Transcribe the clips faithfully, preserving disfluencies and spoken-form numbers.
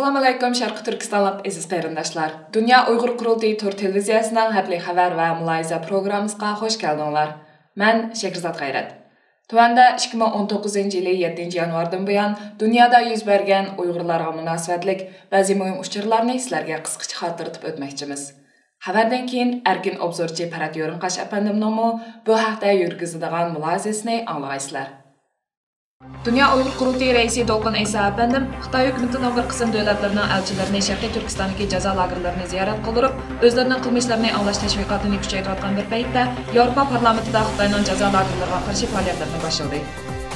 ئەسسالامۇئەلەيكۇم، شەرقىي تۈركىستانلىق ئەزىز قېرىنداشلار! دۇنيا ئۇيغۇر قۇرۇلتىيى تور تېلېۋىزىيەسىنىڭ ھەپتىلىك خەۋەر ۋە مۇلاھىزە پروگراممىسىغا خۇش كەلدىڭلار. مەن شېھرىزات غەيرەت. تۆۋەندە ئىككى مىڭ ئون توققۇزىنچى يىلى يەتتىنچى يانۋاردىن بۇيان دۇنيادا يۈز بەرگەن ئۇيغۇرلارغا مۇناسىۋەتلىك بەزى مۇھىم ئۇچۇرلارنى سىلەرگە قىسقىچە خاتىرىلىتىپ ئۆتمەكچىمىز. خەۋەردىن كېيىن ئەركىن ئوبزورچى پەرھات يورۇنقاش ئەپەندىمنىڭمۇ بۇ ھەقتە يۈرگۈزىدىغان مۇلاھىزىسىنى ئاڭلىغايسىلەر. دۇنيا ئۇيغۇر قۇرۇلتىيى رەئىسى دولقۇن ئەيسا ئەپەندىم خىتاي ھۆكۈمىتىنىڭ بىر قىسىم دۆلەتلىرىنىڭ ئەلچىلىرىنى شەرقىي تۈركىستاندىكى جازا لاگېرلىرىنى زىيارەت قىلدۇرۇپ، ئۆزلىرىنىڭ قىلمىشلىرىنى ئاڭلاش تەشۋىقاتىنى كۈچەيتىۋاتقان بىر پەيتتە، ياۋروپا پارلامېنتىدا خىتاينىڭ جازا لاگېرلىرىغا قارشى پائالىيەتلىرىنى باشلىدى.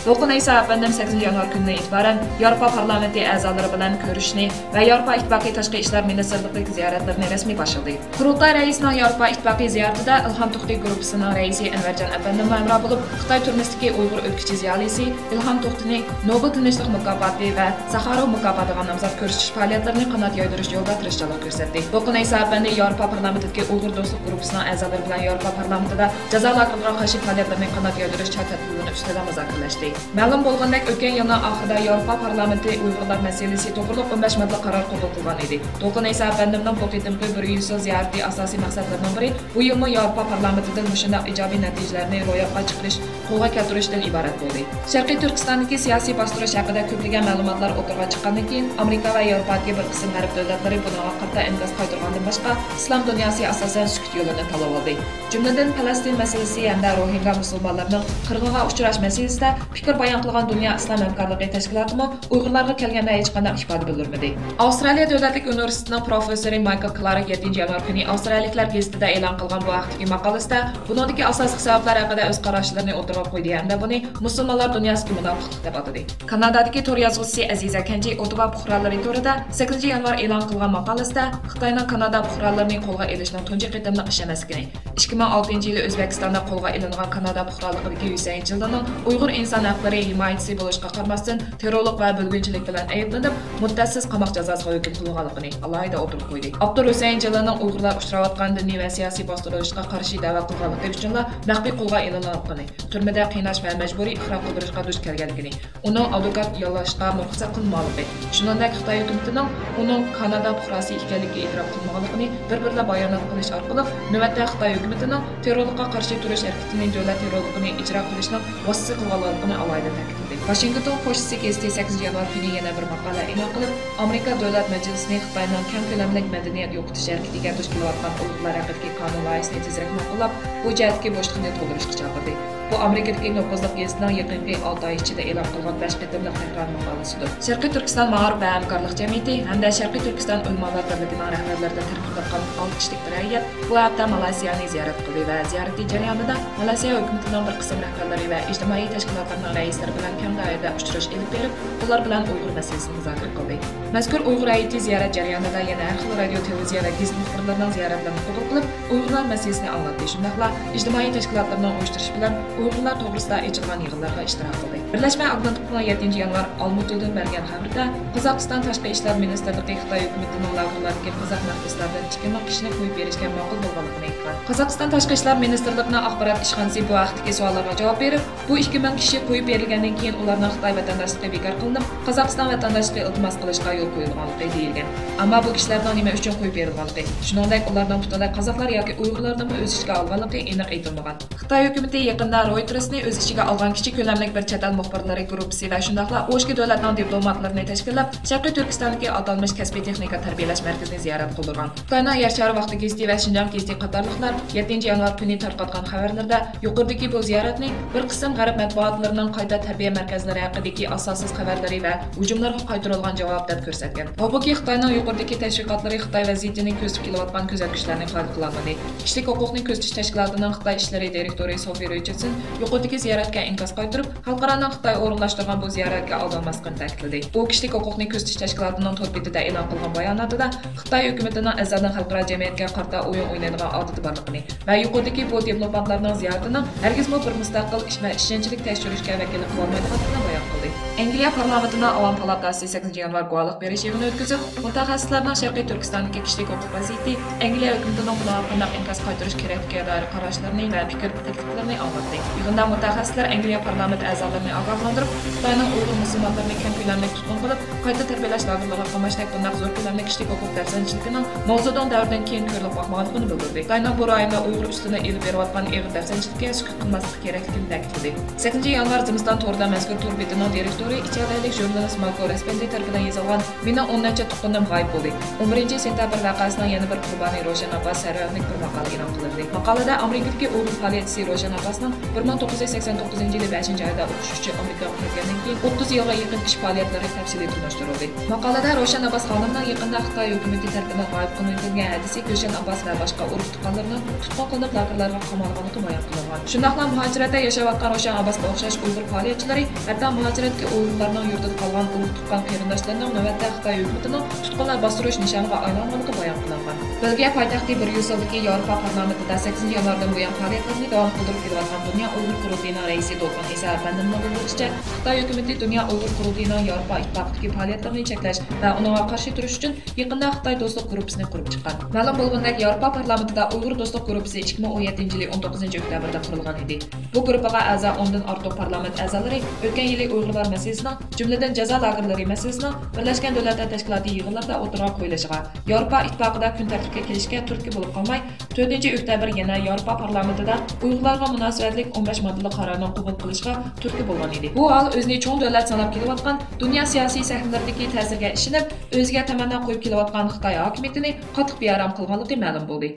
دولقۇن ئەيسا ئەپەندىم سەككىزىنچى يانۋار كۈنىدىن ئېتىبارەن ياۋروپا پارلامېنتى ئەزالىرى بىلەن كۆرۈشۈشنى ۋە ياۋروپا ئىتتىپاقى تاشقى ئىشلار مىنىستىرلىقىدىكى زىيارەتلىرىنى رەسمىي باشلىدى. قۇرۇلتاي رەئىسىنىڭ ياۋروپا ئىتتىپاقى زىيارىتىدە ئىلھام توختى گۇرۇپپىسىنىڭ رەئىسى ئەنۋەرجان ئەپەندىممۇ ھەمراھ بولۇپ، خىتاي تۈرمىسىدىكى ئۇيغۇر ئۆتكۈچى زىيالىيسى ئىلھام توختىنى نوبېل تىنچلىق مۇكاپاتى ۋە ساخاروۋ مۇكاپاتىغا نامزات كۆرسىتىش پائالىيەتلىرىنى قانات يايدۇرۇش يولىدا تىرىشچانلىق كۆرسەتتى. دولقۇن ئەيسا ئەپەندى ياۋروپا پارلامېنتىدىكى ئۇيغۇر دوستلۇق گۇرۇپپىسىنىڭ ئەزالىرى بىلەن ياۋروپا پارلامېنتىدا جازا لاگېرلىرىغا قارشى پائالىيەتلىرىنى قانات يايدۇرۇش چارە تەدبىرلىرى ئۈستىدە مۇزاكىرىلەشتى. مەلۇم بولغىنىدەك، ئۆتكەن يىلنىڭ ئاخىرىدا ياۋروپا پارلامېنتى ئۇيغۇرلار مەسىلىسى توغرۇلۇق ئون بەش ماددىلىق قارار قوبۇل قىلغان ئىدى. دولقۇن ئەيسا ئەپەندىمنىڭ بۇ قېتىمقى بىر يۈز يىل زىيارىتى ئاساسىي مەقسەتلىرىنىڭ بىرى، بۇ يىلمۇ ياۋروپا پارلامېنتىدىن مۇشۇنداق ئىجابىي نەتىجىلەرنى روياپقا چىقىرىش، قولغا كەلتۈرۈشتىن ئىبارەت بولدى. شەرقىي تۈركىستاندىكى سىياسىي باستۇرۇش ھەققىدە كۆپلىگەن مەلۇماتلار ئوتتۇرىغا چىققاندىن كېيىن، ئامېرىكا ۋە ياۋروپادىكى بىر قىسىم غەرب دۆلەتلىرى بۇنىڭغا قارىتا ئىنكاس قايتۇرغاندىن باشقا، ئىسلام دۇنياسى ئاساسەن سۈكۈت يولىنى تاللىۋالدى. جۈملىدىن پەلەستىن مەسىلىسى ھەمدە روھىنگا مۇسۇلمانلىرىنىڭ قىرغىنغا ئۇچراش مەسىلىسىدە پىكىر بايان قىلغان دۇنيا ئىسلام ھەمكارلىقى تەشكىلاتىمۇ ئۇيغۇرلارغا كەلگەندە ھېچقانداق ئىپادە بىلدۈرمىدى. ئاۋسترالىيە دۆلەتلىك ئۇنىۋېرسىتېتىنىڭ پروفېسسورى مايكل كلارك يەتتىنچى يانۋار كۈنى ئاۋسترالىيىلىكلەر گېزىتىدە ئېلان قىلغان بۇ ھەقتىكى ماقالىسىدە بۇنىڭدىكى ئاساسلىق سەۋەبلەر ھەققىدە ئۆز قاراشلىرىنى ئوتتۇرىغا قويدى ھەمدە بۇنى مۇسۇلمانلار دۇنياسىدىكى مۇناپىقلىق دەپ ئاتىدى. كانادادىكى تور يازغۇچىسى ئەزىزە كەنجى ئوتتاۋا پۇقرالىرى تورىدا سەككىزىنچى يانۋار ئېلان قىلغان ماقالىسىدە خىتاينىڭ كانادا پۇقرالىرىنى قولغا ئېلىشنىڭ تۇنجى قېتىملىق ئىش ئەمەسلىكىنى، ئىككى مىڭ ئالتىنچى يىلى ئۆزبېكىستاندا قولغا ئېلىنغان كانادا پۇقرالىقىدىكى ھۈسەيىن جىللىنىڭ ئۇيغۇر ئىنسان ھەقلىرى ھىمايىچىسى بولۇشىغا قارىماستىن، تېررورلۇق ۋە بۆلگۈنچىلىك بىلەن ئەيىبلىنىپ، مۇددەتسىز قاماق جازاسىغا ھۆكۈم قىلىنغانلىقىنى ئالاھىدە ئوتتۇرىغا قويدى. ئاپتور ھۈسەيىن جىللىنىڭ ئۇيغۇرلار ئۇچراۋاتقان دىنىي ۋە سىياسىي باستۇرۇلۇشقا قارشى دەۋا قىلغانلىقى ئۈچۈنلا مەخپىي قولغا ئېلىنغانلىقىنى، تۈرمىدە قىيناش ۋە مەجبۇرىي ئىقرار قىلدۇرۇشقا دۇچ كەلگەنلىكىنى، ئۇنىڭ ئادۋوكات ياللاشقا رۇخسەت قىلمىغانلىقى، شۇنىڭدەك خىتاي ھۆكۈمىتىنىڭ ئۇنىڭ كانادا پۇقراسى ئىكەنلىكىگە ئېتىراپ قىلمىغانلىقىنى بىر-بىرلەپ بايانات قىلىش ئارقىلىق، نۆۋەتتە خىتاي ھۆكۈمىتىنىڭ تېررورلۇققا قارشى تۇرۇش ھەرىكىتىنى دۆلەت تېررورلۇقىنى ئىجرا قىلىشنىڭ ۋاسىتىسى قىلغانلىقىنى ئالاھىدە تەكىتلىدى. ۋاشىنگتون پوچتىسى گېزىتى سەككىزىنچى يانۋار كۈنى يەنە بىر ماقالە ئېلان قىلىپ، ئامېرىكا دۆلەت مەجلىسىنى خىتاينىڭ كەڭ كۆلەملىك مەدەنىيەت يوقىتىش ھەرىكىتىگە دۇچ كېلىۋاتقان ئۇيغۇرلار ھەققىدىكى قانۇن لايىھىسىنى تېزرەك ماقۇللاپ، بۇ جەھەتتىكى بوشلۇقنى تولدۇرۇشقا چاقىردى. بۇ ئامېرىكىدىكى نوپۇزلۇق گېزىتىنىڭ يېقىنقى ئالتە ئاي ئىچىدە ئېلان قىلغان بەش قېتىملىق تەكرار ماقالىسىدۇر. شەرقىي تۈركىستان مائارىپ ۋە ھەمكارلىق جەمئىيىتى ھەمدە شەرقىي تۈركىستان ئۆلىمالار بىرلىكىنىڭ رەھبەرلىرىدىن تەركىب تاپقان ئالتە كىشىلىك بىر ھەيئەت بۇ ھەپتە مالايسىيانى زىيارەت قىلدى ۋە زىيارىتى جەريانىدا مالايسىيا ھۆكۈمىتىنىڭ بىر قىسىم رەھبەرلىرى ۋە ئىجتىمائىي تەشكىلاتلارنىڭ رەئىسلىرى بىلەن كەڭ دائىرىدە ئۇچرىشىش ئېلىپ بېرىپ، ئۇلار بىلەن ئۇيغۇر مەسىلىسىنى مۇزاكىرە قىلدى. مەزكۇر ئۇيغۇر ھەيئىتى زىيارەت جەريانىدا يەنە ھەر خىل رادىيو، تېلېۋىزىيە ۋە گېزىت مۇخبىرلىرىنىڭ زىيارەتلىرىنى قوبۇل قىلىپ، ئۇيغۇرلار مەسىلىسىنى ئاڭلاتتى، شۇنداقلا ئىجتىمائىي تەشكىلاتلارنىڭ ئۇيۇشتۇرۇشى بىلەن ئۇيغۇرلار توغرىسىدا ئېچىلغان يىغىنلارغا ئىشتىراك قىلدى. بىرلەشمە ئاگېنتلىقىنىڭ يەتتىنچى يانۋار ئالمۇتىدىن بەرگەن خەۋىرىدە، قازاقىستان تاشقى ئىشلار مىنىستىرلىقى خىتاي ھۆكۈمىتىنىڭ لاگېرلاردىكى قازاق مەھبۇسلاردىن ئىككى مىڭ كىشىنى قويۇپ بېرىشكە ماقۇل بولغانلىقىنى ئېيتقان. قازاقىستان تاشقى ئىشلار مىنىستىرلىقىنىڭ ئاخبارات ئىشخانىسى بۇ ھەقتىكى سوئاللارغا جاۋاب بېرىپ، بۇ ئىككى مىڭ كىشى قويۇپ بېرىلگەندىن كېيىن، ئۇلارنىڭ خىتاي ۋەتەنداشلىقى بىكار قىلىنىپ، قازاقىستان ۋەتەنداشلىقى ئىلتىماس قىلىشقا يول قويۇلغانلىقى دېيىلگەن. ئەمما بۇ كىشىلەرنىڭ نېمە ئۈچۈن قويۇپ بېرىلغانلىقى، شۇنىڭدەك ئۇلارنىڭ پۈتۈنلەي قازاقلار ياكى ئۇيغۇرلارنىمۇ ئۆز ئىچىگە ئالغانلىقى ئېنىق ئېيتىلمىغان. خىتاي ھۆكۈمىتى يېقىندا رويتېرسنى ئۆز ئىچىگە ئالغان كىچىك كۆلەملىك بىر چەت ئەل مۇخبىرلىرى گۇرۇپپىسى ۋە شۇنداقلا ئون ئىككى دۆلەتنىڭ دىپلوماتلىرىنى تەشكىللەپ، شەرقىي تۈركىستاندىكى ئاتالمىش كەسپىي تېخنىكا تەربىيەلەش مەركىزىنى زىيارەت قىلدۇرغان. خىتاينىڭ يەر شارى ۋاقتى گېزىتى ۋە شىنجاڭ گېزىتى قاتارلىقلار يەتتىنچى يانۋار كۈنى تارقاتقان خەۋەرلىرىدە، يۇقىرىدىكى بۇ زىيارەتنى بىر قىسىم غەرب مەتبۇئاتلىرىنىڭ قايتا تەربىيە مەركەزلىرى ھەققىدىكى ئاساسسىز خەۋەرلىرى ۋە ھۇجۇملىرىغا قايتۇرۇلغان جاۋاب دەپ كۆرسەتكەن. ھالبۇكى، خىتاينىڭ يۇقىرىدىكى تەشۋىقاتلىرى خىتاي ۋەزىيىتىنى كۆزىتىپ كېلىۋاتقان كۆزەتكۈچىلەرنى قايىل قىلالمىدى. كىشىلىك ھوقۇقنى كۆزىتىش تەشكىلاتىنىڭ خىتاي ئىشلىرى دىرېكتورى سوفى رىچاردسون يۇقىرىدىكى زىيارەتكە ئىنكاس قايتۇرۇپ، خەلقئارانىڭ خىتاي ئورۇنلاشتۇرغان بۇ زىيارەتكە ئالدانماسلىقىنى تەكىتلىدى. ئۇ كىشىلىك ھوقۇقنى كۆزىتىش تەشكىلاتىنىڭ تور بېتىدە ئېلان قىلغان باياناتىدا، خىتاي ھۆكۈمىتىنىڭ ئەزەلدىن خەلقئارا جەمئىيەتكە قارىتا ئويۇن ئوينايدىغان ئادىتى بارلىقىنى ۋە يۇقىرىدىكى بۇ دىپلوماتلارنىڭ زىيارىتىنىڭ ھەرگىزمۇ بىر مۇستەقىل ئىش ۋە ئىشەنچلىك تەكشۈرۈشكە ۋەكىللىك قىلالمايدىغانلىقىنى بايان قىلدى. ئەنگلىيە پارلامېنتىنىڭ ئاۋام پالاتاسى سەككىزىنچى يانۋار گۇۋاھلىق بېرىش يىغىنى ئۆتكۈزۈپ، مۇتەخەسسىسلەرنىڭ شەرقىي تۈركىستاندىكى كىشىلىك ھوقۇق ۋەزىيىتى، ئەنگلىيە ھۆكۈمىتىنىڭ بۇنىڭغا قانداق ئىنكاس قايتۇرۇش كېرەكلىكىگە دائىر قاراشلىرىنى ۋە پىكىر تەكلىپلىرىنى ئاڭلاتتى. يىغىندا مۇتەخەسسىسلەر ئەنگلىيە پارلامېنت ئەزالىرىنى ئاگاھلاندۇرۇپ، خىتاينىڭ ئۇيغۇر مۇسۇلمانلىرىنى كەڭ كۆلەملىك تۇتقۇن قىلىپ، قايتا تەربىيەلەش لاگېرلىرىغا قاماشتەك بۇنداق زور كۆلەملىك كىشىلىك ھوقۇق دەپسەندىچىلىكىنىڭ ماۋزېدۇڭ دەۋرىدىن كېيىن كۆرۈلۈپ باقمىغانلىقىنى بىلدۈردى. خىتاينىڭ بۇ رايوندا ئۇيغۇر ئۈستىدىن ئېلىپ بېرىۋاتقان ئېغىر دەپسەندىچىلىككە سۈكۈت قىلماسلىق كېرەكلىكىنى تەكىتلىدى. سەككىزىنچى يانۋار زىمىستان تورىدا مەزكۇر تور بېتىنىڭ دىرېكتورى، ئىچەرىلەيلىك ژۇرنالىست ماركو رەسپەندى تەرىپىدىن يېزىلغان مېنىڭ ئون نەچچە تۇغقىنىم غايىب بولدى. ئون بىرىنچى سېنتەبىر ۋەقەسىنىڭ يەنە بىر قۇربانى روشەن ئابباس سەرۋەرلىك بىر ماقالە ئېلان قىلىندى. ماقالىدە ئامېرىكىدىكى ئۇيغۇر پائالىيەتچىسى روشەن ئابباسنىڭ بىر مىڭ توققۇز يۈز سەكسەن توققۇزىنچى يىلى بەشىنچى ئايدا ئوقۇش ئۈچۈن ئامېرىكىغا كەلگەندىن كېيىن ئوتتۇز يىلغا يېقىن ئىش پائالىيەتلىرى تەپسىلىي تونۇشتۇرۇلدى. ماقالىدە روشەن ئابباس خانىمنىڭ يېقىندا خىتاي ھۆكۈمىتى تەرىپىدىن غايىب قىلىنىۋېتىلگەن ھەدىسى روشەن ئابباس ۋە باشقا ئۇرۇق تۇغقانلىرىنىڭ تۇتقۇن قىلىنىپ، لاگېرلارغا قامالغانلىقى بايان قىلىنغان. شۇنداقلا مۇھاجىرەتتە ياشاۋاتقان روشەن ئابباسقا ئوخشاش ئۇيغۇر پائالىيەتچىلىرى، ھەتتا مۇھاجىرەتتىكى ئۇيغۇرلارنىڭ يۇرتىدا قالغان ئۇرۇق تۇغقان قېرىنداشلىرىنىڭ نۆۋەتتە خىتاي ھۆكۈمىتىنىڭ تۇتقۇنلار باستۇرۇش نىشانىغا ئايلانغانلىقى بايان قىلىنغان. بېلگىيە پايتەختى بريۇسسېلدىكى ياۋروپا پارلامېنتىدا سەككىزىنچى يانۋاردىن بۇيان پائالىيەتلىرىنى داۋام قىلدۇرۇپ كېلىۋاتقان دۇنيا ئۇيغۇر قۇرۇلتىيىنىڭ رەئىسى دولقۇن ئىسا ئەپەندىنىڭ بىلدۈرۈشىچە، خىتاي ھۆكۈمىتى دۇنيا ئۇيغۇر قۇرۇلتىيىنىڭ ياۋروپا ئىتتىپاقىدىكى پائالىيەتلىرىنى چەكلەش ۋە ئۇنىڭغا قارشى تۇرۇش ئۈچۈن يېقىندا خىتاي دوستلۇق گۇرۇپپىسىنى قۇرۇپ چىققان. مەلۇم بولغىنىدەك، ياۋروپا پارلامېنتىدا ئۇيغۇر دوستلۇق گۇرۇپپىسى ئىككى مىڭ ئون يەتتىنچى يىلى ئون توققۇزىنچى ئۆكتەبىردە قۇرۇلغان ئىدى. بۇ گۇرۇپپىغا ئەزا ئوندىن ئارتۇق پارلامېنت ئەزالىرى ئۆتكەن يىلى ئۇيغۇرلار مەسىلىسىنىڭ، جۈملىدىن جازا لاگېرلىرى مەسىلىسىنىڭ بىرلەشكەن دۆلەتلەر تەشكىلاتى يىغىنلىرىدا ئوتتۇرىغا قويۇلۇشىغا، ياۋروپا ئىتتىپاقىدا كۈن تەرتىپكە كېلىشكە تۈرتكە بولۇپ قالماي، تۆتىنچى ئۆكتەبىر يەنە ياۋروپا پارلامېنتىدا ئۇيغۇرلارغا مۇناسىۋەتلىك ئون بەش ماددىلىق قارارنىڭ قوبۇل قىلىشىغا تۈرتكە بولغان ئىدى. بۇ ھال ئۆزىنى چوڭ دۆلەت ساناپ كېلىۋاتقان دۇنيا سىياسىي سەھنىلىرىدىكى تەسىرگە ئىشىنىپ، ئۆزىگە تەمەننا قويۇپ كېلىۋاتقان خىتاي ھاكىمىيىتىنى قاتتىق بىئارام قىلغانلىقى مەلۇم بولدى.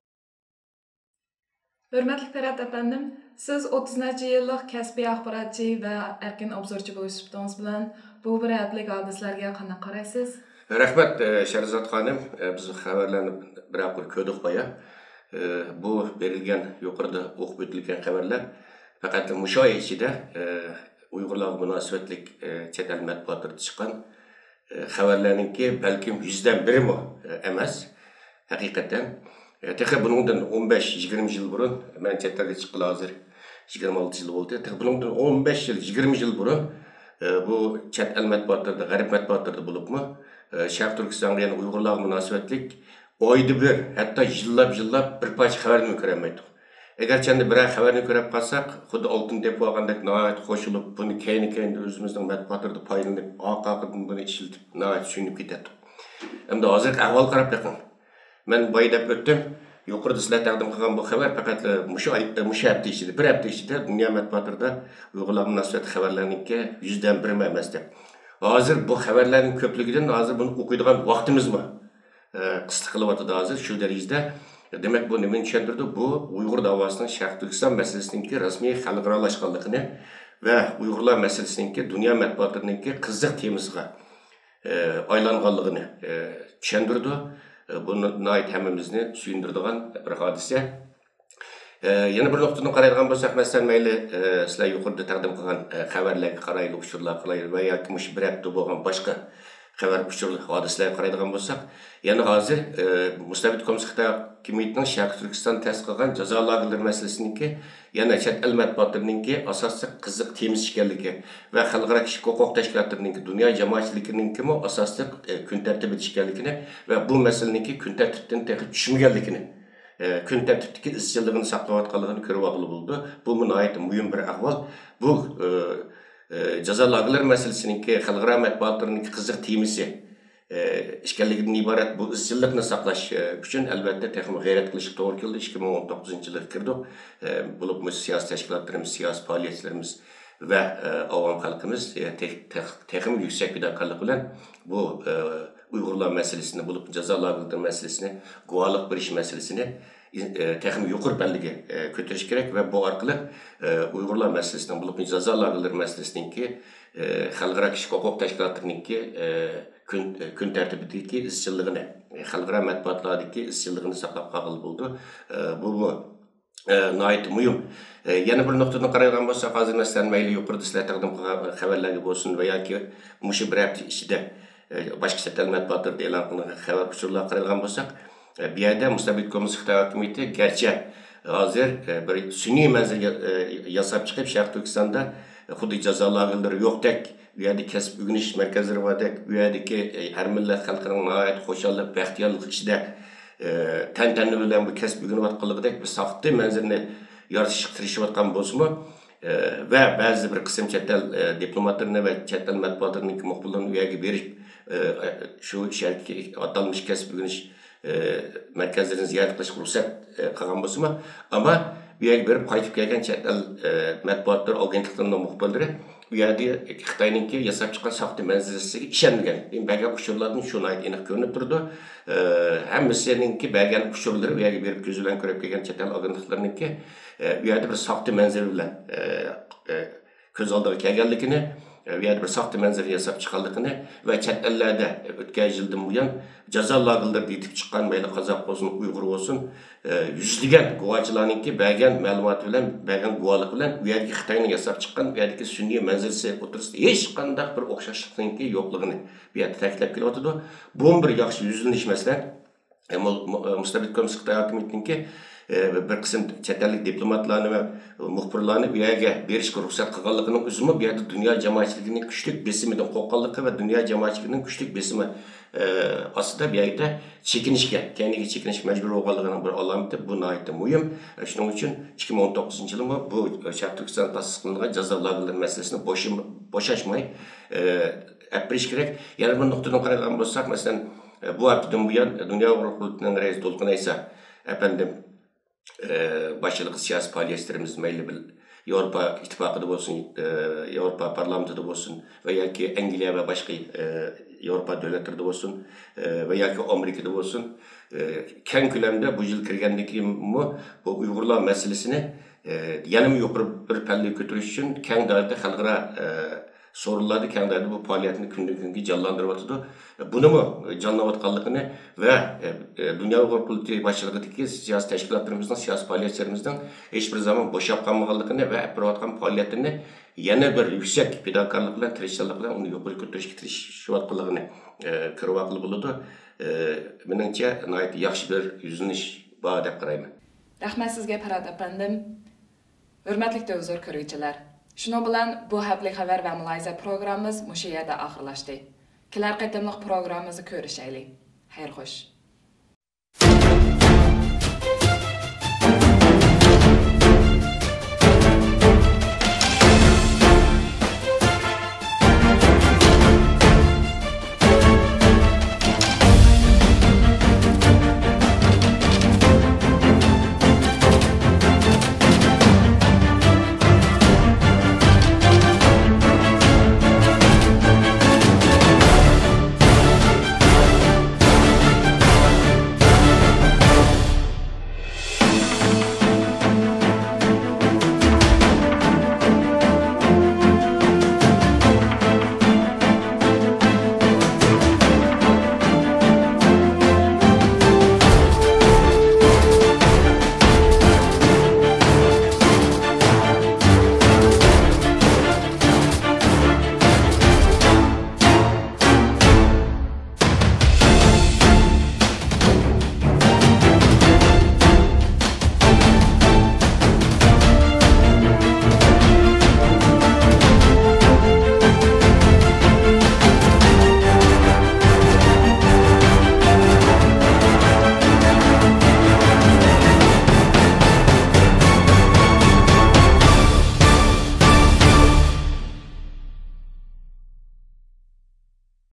ھۆرمەتلىك پەرھات ئەپەندىم، سىز ئوتتۇز نەچچە يىللىق كەسپىي ئاخباراتچى ۋە ئەركىن ئوبزورچى بولۇش سۈپىتىڭىز بىلەن بۇ بىر ھەپتىلىك ھادىسىلەرگە قانداق قارايسىز؟ رەھمەت، ئە، شەھرىزات خانىم. ئە، بىز خەۋەرلەرنى بىرەر قۇر كۆردۇق بايا. ئە، بۇ بېرىلگەن يۇقىرىدا ئوقۇپ ئۆتۈلگەن خەۋەرلەر پەقەت مۇشۇ ئاي ئىچىدە، ئە، ئۇيغۇرلارغا مۇناسىۋەتلىك، ئە، چەت ئەل مەتبۇئاتلىرىدا چىققان، ئە، خەۋەرلەرنىڭكى بەلكىم يۈزدىن بىرىمۇ، ئە، ئەمەس. ھەقىقەتەن، ئە، تېخى بۇنىڭدىن ئون بەش، يىگىرمە يىل بۇرۇن، مەن چەت ئەلگە چىققىلى ھازىر يىگىرمە ئالتە يىل بولدى. تېخى بۇنىڭدىن ئون بەش يىل، يىگىرمە يىل بۇرۇن، ئە، بۇ چەت ئەل مەتبۇئاتلىرىدا، غەرب مەتبۇئاتلىرىدا بولۇپمۇ، ئە، شەرقىي تۈركىستانغا، يەنى ئۇيغۇرلارغا مۇناسىۋەتلىك ئايدا بىر، ھەتتا يىللاپ، يىللاپ بىر پارچە خەۋەرنىمۇ كۆرەلمەيتتۇق. ئەگەرچەندە بىرەر خەۋەرنى كۆرۈپ قالساق، خۇددى ئالتۇن تېپىۋالغاندەك ناھايىتى خوش بولۇپ، بۇنى كەينى-كەينىدىن ئۆزىمىزنىڭ مەتبۇئاتلىرىدا پايدىلىنىپ، ئارقا-ئارقىدىن بۇنى ئىشلىتىپ، ناھايىتى سۆيۈنۈپ كېتەتتۇق. ئەمدى ھازىرقى ئەھۋالغا قاراپ بېقىڭ. مەن بايا دەپ ئۆتتۈم، يۇقىرىدا سىلەر تەقدىم قىلغان بۇ خەۋەر پەقەت، ئە، مۇشۇ ئاي، ئە، مۇشۇ ھەپتە ئىچىدە، بىر ھەپتە ئىچىدە دۇنيا مەتبۇئاتلىرىدا ئۇيغۇرلارغا مۇناسىۋەتلىك خەۋەرلەرنىڭكى يۈزدىن بىرىمۇ ئەمەس دەپ. ھازىر بۇ خەۋەرلەرنىڭ كۆپلۈكىدىن ھازىر بۇنى ئوقۇيدىغان ۋاقتىمىزمۇ، ئە، قىستىق قىلىۋاتىدۇ ھازىر شۇ دەرىجىدە. دېمەك، بۇ نېمىنى چۈشەندۈرىدۇ؟ بۇ ئۇيغۇر داۋاسىنىڭ شەرقىي تۈركىستان مەسىلىسىنىڭكى رەسمىي خەلقئارالاشقانلىقىنى ۋە ئۇيغۇرلار مەسىلىسىنىڭكى دۇنيا مەتبۇئاتلىرىنىڭكى قىزىق تېمىسىغا ئە، ئايلانغانلىقىنى، ئە، چۈشەندۈرىدۇ. ئە، بۇ نا-، ناھايىتى ھەممىمىزنى سۆيۈندۈرىدىغان بىر ھادىسە. ئە، يەنە بىر نۇقتىدىن قارايدىغان بولساق، مەسىلەن، مەيلى، ئە، سىلەر يۇقىرىدا تەقدىم قىلغان، ئە، خەۋەرلەرگە قارايلى، ئۇچۇرلارغا قارايلى ۋە ياكى مۇشۇ بىر ھەپتە بولغان باشقا خەۋەر، ئۇچۇر، ھادىسىلەرگە قارايدىغان بولساق، يەنە ھازىر، ئە، مۇستەبىت كوممۇنىست خىتاي ھاكىمىيىتىنىڭ شەرقىي تۈركىستان تەسىس قىلغان جازا لاگېرلىرى مەسىلىسىنىڭكى يەنە چەت ئەل مەتبۇئاتلىرىنىڭكى ئاساسلىق قىزىق تېمىسى ئىكەنلىكى ۋە خەلقئارا كىشىلىك ھوقۇق تەشكىلاتلىرىنىڭكى، دۇنيا جامائەتچىلىكىنىڭكىمۇ ئاساسلىق، ئە، كۈن تەرتىپىدە ئىكەنلىكىنى ۋە بۇ مەسىلىنىڭكى كۈن تەرتىپتىن تېخى چۈشمىگەنلىكىنى، ئە، كۈن تەرتىپتىكى ئىزچىللىقىنى ساقلاۋاتقانلىقىنى كۆرۈۋالغىلى بولىدۇ. بۇمۇ ناھايىتى مۇھىم بىر ئەھۋال. بۇ، ئە، ئە، جازا لاگېرلىرى مەسىلىسىنىڭكى خەلقئارا مەتبۇئاتلىرىنىڭكى قىزىق تېمىسى ئىكەنلىكىدىن ئىبارەت بۇ ئىزچىللىقنى ساقلاش ئۈچۈن، ئەلۋەتتە، تېخىمۇ غەيرەت قىلىشقا توغرا كېلىدۇ. ئىككى مىڭ ئون توققۇزىنچى يىلغا كىردۇق. بولۇپمۇ سىياسىي تەشكىلاتلىرىمىز، سىياسىي پائالىيەتچىلىرىمىز ۋە ئاۋام خەلقىمىز تېخ-، تېخ-، تېخىمۇ يۈكسەك پىداكارلىق بىلەن بۇ ئۇيغۇرلار مەسىلىسىنى، بولۇپمۇ جازا لاگېرلىرى مەسىلىسىنى، گۇۋاھلىق بېرىش مەسىلىسىنى تېخىمۇ يۇقىرى پەللىگە كۆتۈرۈش كېرەك ۋە بۇ ئارقىلىق ئۇيغۇرلار مەسىلىسىنىڭ، بولۇپمۇ جازا لاگېرلىرى مەسىلىسىنىڭكى خەلقئارا كىشىلىك ھوقۇق تەشكىلاتلىرىنىڭكى كۈن، كۈن تەرتىپىدىكى ئىزچىللىقىنى، خەلقئارا مەتبۇئاتلاردىكى ئىزچىللىقىنى ساقلاپ قالغىلى بولىدۇ. بۇمۇ ناھايىتى مۇھىم. يەنە بىر نۇقتىدىن قارايدىغان بولساق، ھازىر مەسىلەن، مەيلى يۇقىرىدا سىلەر تەقدىم قىلغان خەۋەرلەرگە بولسۇن ۋە ياكى مۇشۇ بىر ھەپتە ئىچىدە باشقا چەت ئەل مەتبۇئاتلىرىدا ئېلان قىلىنغان خەۋەر ئۇچۇرلارغا قارايدىغان بولساق، بۇ يەردە مۇستەبىت كوممۇنىست خىتاي ھاكىمىيىتى گەرچە ھازىر بىر سۈنئىي مەنزىرە ياساپ چىقىپ، شەرقىي تۈركىستاندا خۇددى جازا لاگېرلىرى يوقتەك بۇ يەردە كەسىپ ئۆگىنىش مەركەزلىرى باردەك، بۇ يەردىكى، ئە، ھەر مىللەت خەلقىنىڭ ناھايىتى خۇشاللىق، بەختىيارلىق ئىچىدە، ئە، تەنتەنە بىلەن بۇ كەسىپ ئۆگىنىۋاتقانلىقىدەك بىر ساختە مەنزىرىنى يارىتىشقا تىرىشىۋاتقان بولسىمۇ، ئە، ۋە بەزى بىر قىسىم چەت ئەل، ئە، دىپلوماتلىرىنى ۋە چەت ئەل مەتبۇئاتلىرىنىڭ مۇخبىرلىرىنى ئۇ يەرگە بېرىپ، ئە، شۇ شەھەردىكى ئاتالمىش كەسىپ ئۆگىنىش ئە، مەركەزلىرىنى زىيارەت قىلىشقا رۇخسەت، ئە، قىلغان بولسىمۇ، ئەمما ئۇ يەرگە بېرىپ قايتىپ كەلگەن چەت ئەل، ئە، مەتبۇئاتلىرى ئاگېنتلىقلىرىنىڭ مۇخبىرلىرى ئۇ يەردە خىتاينىڭكى ياساپ چىققان ساختا مەنزىرىسىگە ئىشەنمىگەن. بەرگەن ئۇچۇرلاردىن شۇ ناھايىتى ئېنىق كۆرۈنۈپ تۇرىدۇ. ئە، ھەممىسىنىڭكى بەرگەن ئۇچۇرلىرى، ئۇ يەرگە بېرىپ كۆزى بىلەن كۆرۈپ كەلگەن چەت ئەل ئاگېنتلىقلىرىنىڭكى، ئە، ئۇ يەردە بىر ساختا مەنزىرە بىلەن، ئە، ئە، كۆز ئالدىغا كەلگەنلىكىنى، ئە، بۇ يەردە بىر ساختا مەنزىرە ياساپ چىققانلىقىنى ۋە چەت ئەللەردە ئۆتكەن يىلدىن بۇيان جازا لاگېرلىرىدا يېتىپ چىققان مەيلى قازاق بولسۇن، ئۇيغۇر بولسۇن، ئە، يۈزلىگەن گۇۋاچىلارنىڭكى بەرگەن مەلۇماتى بىلەن، بەرگەن گۇۋاھلىقى بىلەن بۇ يەردىكى خىتاينىڭ ياساپ چىققان بۇ يەردىكى سۈنئىي مەنزىرىسى ئوتتۇرىسىدا ھېچقانداق بىر ئوخشاشلىقنىڭكى يوقلۇقىنى بۇ يەردە تەكىتلەپ كېلىۋاتىدۇ. بۇمۇ بىر ياخشى يۈزلىنىش، مەسىلەن. ئە، مۇ-، مۇ-، ئە، مۇستەبىت كوممۇنىست خىتاي ھاكىمىيىتىنىڭكى، ئە، بىر قىسىم چەت ئەللىك دىپلوماتلارنى ۋە مۇخبىرلارنى ئۇ يەرگە بېرىشكە رۇخسەت قىلغانلىقىنىڭ ئۆزىمۇ بۇ يەردە دۇنيا جامائەتچىلىكىنىڭ كۈچلۈك بېسىمىدىن قورققانلىقى ۋە دۇنيا جامائەتچىلىكىنىڭ كۈچلۈك بېسىمى، ئە، ئاستىدا بۇ يەردە چېكىنىشكە، كەينىگە چېكىنىشكە مەجبۇر بولغانلىقىنىڭ بىر ئالامىتى. بۇ ناھايىتى مۇھىم. ئە، شۇنىڭ ئۈچۈن ئىككى مىڭ ئون توققۇزىنچى يىلىمۇ بۇ، ئە، شەرقىي تۈركىستاندا تاسىس قىلىنغان جازا لاگېرلىرى مەسىلىسىنى بوشىما-، بوشاشماي، ئە، ئەپ بېرىش كېرەك. يەنە بىر نۇقتىدىن قارايدىغان بولساق، مەسىلەن، بۇ ھەپتىدىن بۇيان دۇنيا ئۇيغۇر قۇرۇلتىيىنىڭ رەئىسى دولقۇن ئەيسا ئەپەندىم، ئە، باشچىلىقىدا سىياسىي پائالىيەتلىرىمىز مەيلى بىر ياۋروپا ئىتتىپاقىدا بولسۇن، ئە، ياۋروپا پارلامېنتىدا بولسۇن ۋە ياكى ئەنگلىيە ۋە باشقا، ئە، ياۋروپا دۆلەتلىرىدە بولسۇن، ئە، ۋە ياكى ئامېرىكىدا بولسۇن، ئە، كەڭ كۆلەمدە بۇ يىل كىرگەندىن كېيىنمۇ بۇ ئۇيغۇرلار مەسىلىسىنى، ئە، يەنىمۇ يۇقىرى بىر پەللىگە كۆتۈرۈش ئۈچۈن كەڭ دائىرىدە خەلقئارا، ئە، سورۇنلاردا كەڭ دائىرىدە بۇ پائالىيەتنى كۈندىن-كۈنگە جانلاندۇرۇۋاتىدۇ. بۇنىمۇ جانلىنىۋاتقانلىقىنى ۋە، ئە، ئە، دۇنيا ئۇيغۇر قۇرۇلتىيى باشچىلىقىدىكى سىياسىي تەشكىلاتلىرىمىزنىڭ، سىياسىي پائالىيەتچىلىرىمىزنىڭ ھېچبىر زامان بوشاپ قالمىغانلىقىنى ۋە ئېلىپ بېرىۋاتقان پائالىيەتلىرىنى يەنە بىر يۈكسەك پىداكارلىق بىلەن، تىرىشچانلىق بىلەن ئۇنى يۇقىرى كۆتۈرۈشكە تىرىشىۋاتقانلىقىنى، ئە، كۆرۈۋالغىلى بولىدۇ. ئە، مېنىڭچە، ناھايىتى ياخشى بىر يۈزلىنىش بار دەپ قارايمەن. رەھمەت سىزگە، پەرھات ئەپەندىم. ھۆرمەتلىك تېلېۋىزور كۆرگۈچىلەر، شۇنىڭ بىلەن بۇ ھەپتىلىك خەۋەر ۋە مۇلاھىزە پروگراممىمىز مۇشۇ يەردە ئاخىرلاشتى. كېلەر قېتىملىق پروگراممىمىزدا كۆرۈشەيلى. خەير خوش.